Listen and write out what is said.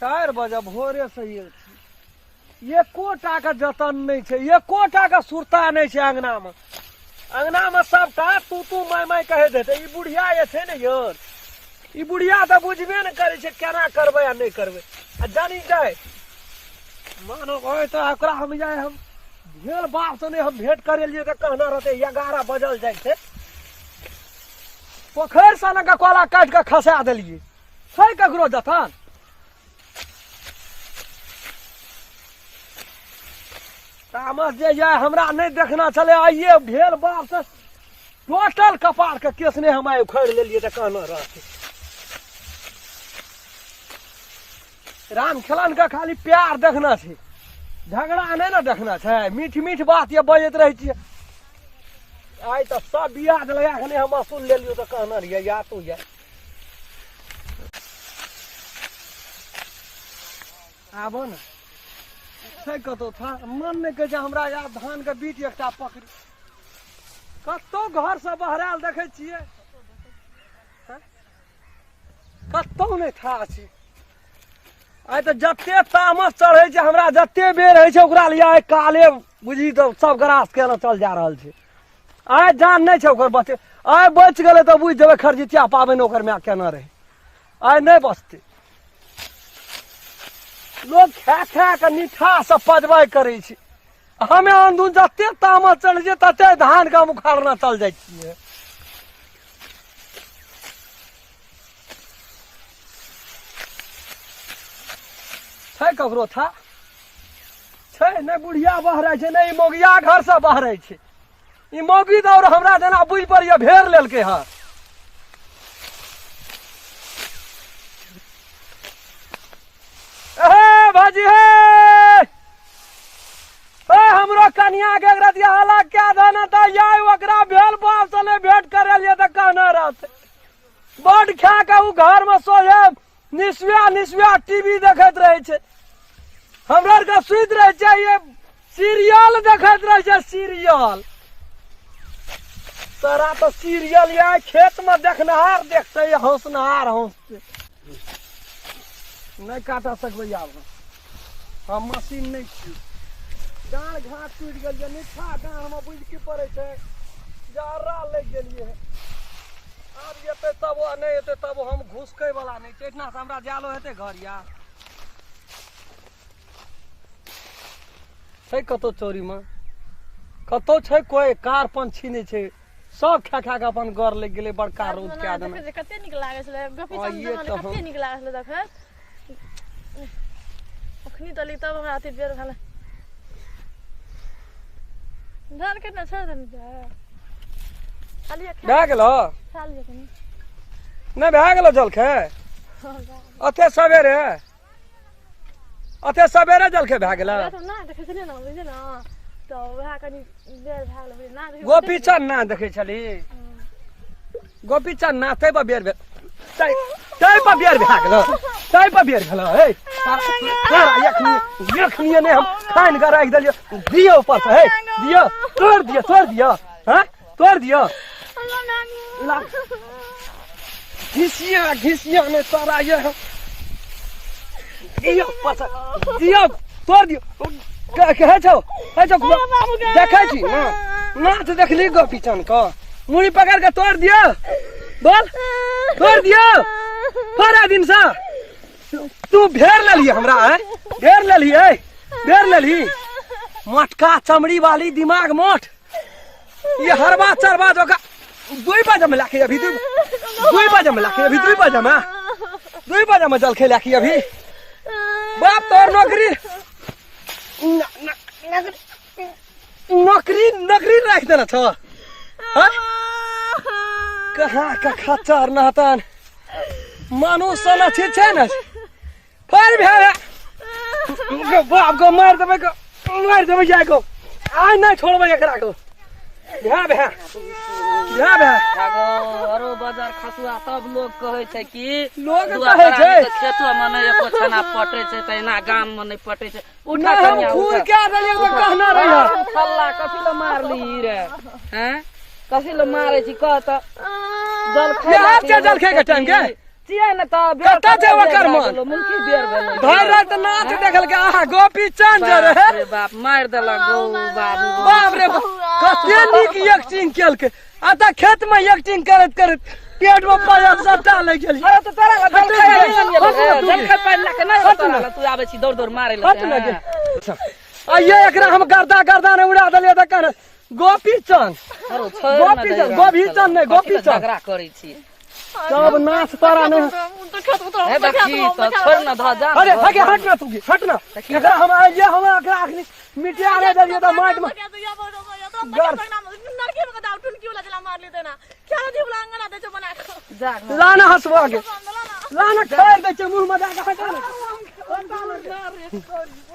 4 बजे भोरे से आयल छी, एकोटा के जतन नहि छै, एकोटा के सुरता नहि छै। अंगना में, अंगना में सबटा तू तू माय माय कहैत हेतै। ई बुढ़िया जे छै ने यौ, ई बुढ़िया तऽ बुझबे ने करै छै केना करबै आ नहि करबै। आ जानी जाय मानो ओहि तऽ ओकरा हम जाय, हम भेल बाप से नहि हम भेंट करै लिए तऽ कहना रहतै। 11 बजल जाइ छै, पोखरि सँ लऽ कऽ कोला काटि कऽ खसा देलियै, छै ककरो जतन? तामस जे यऽ हमरा नहि देखना छलै। आइए भेल बाप से टोटल कपार के केस नहि हम आइ उखाड़ि लेलियै तऽ कहना रहतै। राम खेलन के खाली प्यार देखना छै, झगड़ा नहि ने देखना छै। मीठ मीठ बात ये बजैत रहै छियै। आइ तऽ सब बियाज लगा के नहि हम असूल लेलियौ तऽ कहना रहियै या तू या आबो ने छै कतहु था मन नहि कहै छै हमरा। यार धानके बीट एकटा पकड़ी कतहु घरसँ बहरायल देखै छियै, कतहु नहि था छै। आइ तऽ जते तामस चढ़ै छै हमरा, जते बेर होइ छै ओकरा लिए आइ काले बुझी तऽ सब ग्रास केने चल जा रहल छै। आइ जान नहि छै ओकर बचे, आइ बचि गेलै तऽ बुझि जेबै खरजितिया पाबनि ओकर माय केना रहै। आइ नहि बचतै। लोक खा खा कऽ निठा से पजबै करै छै, हमे अंदू जते तामस चढ़ै छै तते धान के हम उखाड़ना चल जाइ छियै। छै ककरो था छै नहि? बुढ़िया बहरै छै नहि, ई मौगिया घरसँ बहरै छै। ई मौगी तऽ आओर हमरा जेना बुझि पड़ैए भेड़ लेलकै हँ। हे भाजी, हे हे, हमरो कनिया के एकरा दिया हला क्या धन तऽ याय ओकरा भेल बाप से नहि भेंट करे लिए तऽ कहना रहते। बड खा के उ घर में सोझे निसुआ निसुआ टीवी देखैत रहै छै। हमरा आरके सुति रहै छै, ये सीरियल देखैत रहै छै सीरियल। तोरा तऽ सीरियल या खेत में देखनहार देखते, हंसनहार हंसते। नहि काटा सकबै आब, हम मशीन नहि छी। डाँड़ घाट टूटि गेल ये, निठा डाँड़ हम बुझि की पड़ै छै, जर्रा लागि गेलियै। आब एतै तब, नहि एतै तब हम घुसकै वाला नहि छै। एहिठिना से हमरा जालो हेतै घर या छै कतौ चोरीमे कतौ छै, कोइ कार पंछी नहि छै, सब खा खा के अपन घर लागि गेलै। बड़का रौद कए देने कते नीक लागै छलै गोपी चंद जमाना, कते नीक लागै छलै देखैत। अखनी तली तब हमरा अथी बेर भेलै। धान केना छोड़ि देने छै? भए गेलो नहि भए गेलो जलखै? अते सवेरे, अते सवेरे जलखै भए गेलै? देखै छलियै ने, बुझलियै ने, तऽ वएह कनि बेर भए गेलै। गोपी चंद ना देखै छली, गोपी चंद ना, ताहि पर बेर भेल, ताहि पर बेर भए गेल, ताहि पर बेर भेल। हे तोरा एखनी एखनी नहि हम खानि कऽ राखि देलियौ। दियौ ऊपर से, हे दियौ, तोड़ि दियौ, तोड़ि दियौ, हँ तोड़ि दियौ। घिसिया घिसिया नहि तोरा ये दियौ ऊपर से, दियौ, तोड़ दियौ। कहै छौ, कहै छौ, देखै छी ना नाच देखली गोपी चंद के मुड़ी पकड़ के तोड़ दियौ, बोल तोड़ दियौ। थोड़ा दिन से तू भेड़ लेली हमरा, है भेड़ लेली, है भेड़ लेली। मोटका चमड़ी वाली दिमाग मोट, ये हरबा चरबा जो का 2 बजे में लाके अभी 2 बजे में लाके अभी 2 बजे में, 2 बजे में जल खेला की अभी बाप तोर नौकरी नौकरी नौकरी राख देना छ। कहाँ का खच्चर नहतन मनुष्य न छी छै ने फेर भे बाप को मार देबै, मार देबै जाय को, आइ नहि छोड़बै एकरा को। भे भे भे भे अरो बाजार खसुआ तब लोग कहै छै कि लोग कहै छै खेतो में नहि एको छना पटै छै, तहिना गाम में नहि पटै छै। उठा हम खून क्या देलियै तऽ कहना रहियै। फल्ला कथी लए मारली रे? हैं, कथी लए मारै छी कह तऽ? जलखै छै, जलखै के टाइम के छियै ने तऽ बेर कतऽ छै ओकर मन? गेलो, मुलकी बेर भेलै। भरि राति नाच देखलकै आहा गोपी चंद जे बाप रहे। रे बाप, मारि देलक गौ बाबू। बाप रे बाप, कते नीक एक्टिंग केलकै। आ तऽ खेत में एक्टिंग करैत करैत पेट में पाया सबटा लागि गेल। अरे तऽ तोरा लग हट जलखै ने, नहि आनिये हट ने रे, तू। जलखै पानि लए कऽ नहि हट तोरा ने। लग, तू आबै छी दौड़ दौड़ मारै हट लए। ने गे। आइये एकरा हम गर्दा गर्दा ने उड़ा देलियै तऽ कहने गोपी चंद। अरे छोड़ ने गोपी दही चंद, राम गोपी चलो। चंद नहि, कथी गोपी लए चंद। झगड़ा करै छी? सब नाच तोरा नहि। हे देखी तऽ छोड़ ने धऽ जा। अरे हट हट ना तू, हट ना। एकरा हम आइये हम एकरा अखनी मिटिया नहि देलियै तऽ माटि मे जा। लाना हंसबा के लाना ठहर दै छै मुँह मे दए कऽ। हटा ना, हटा ना।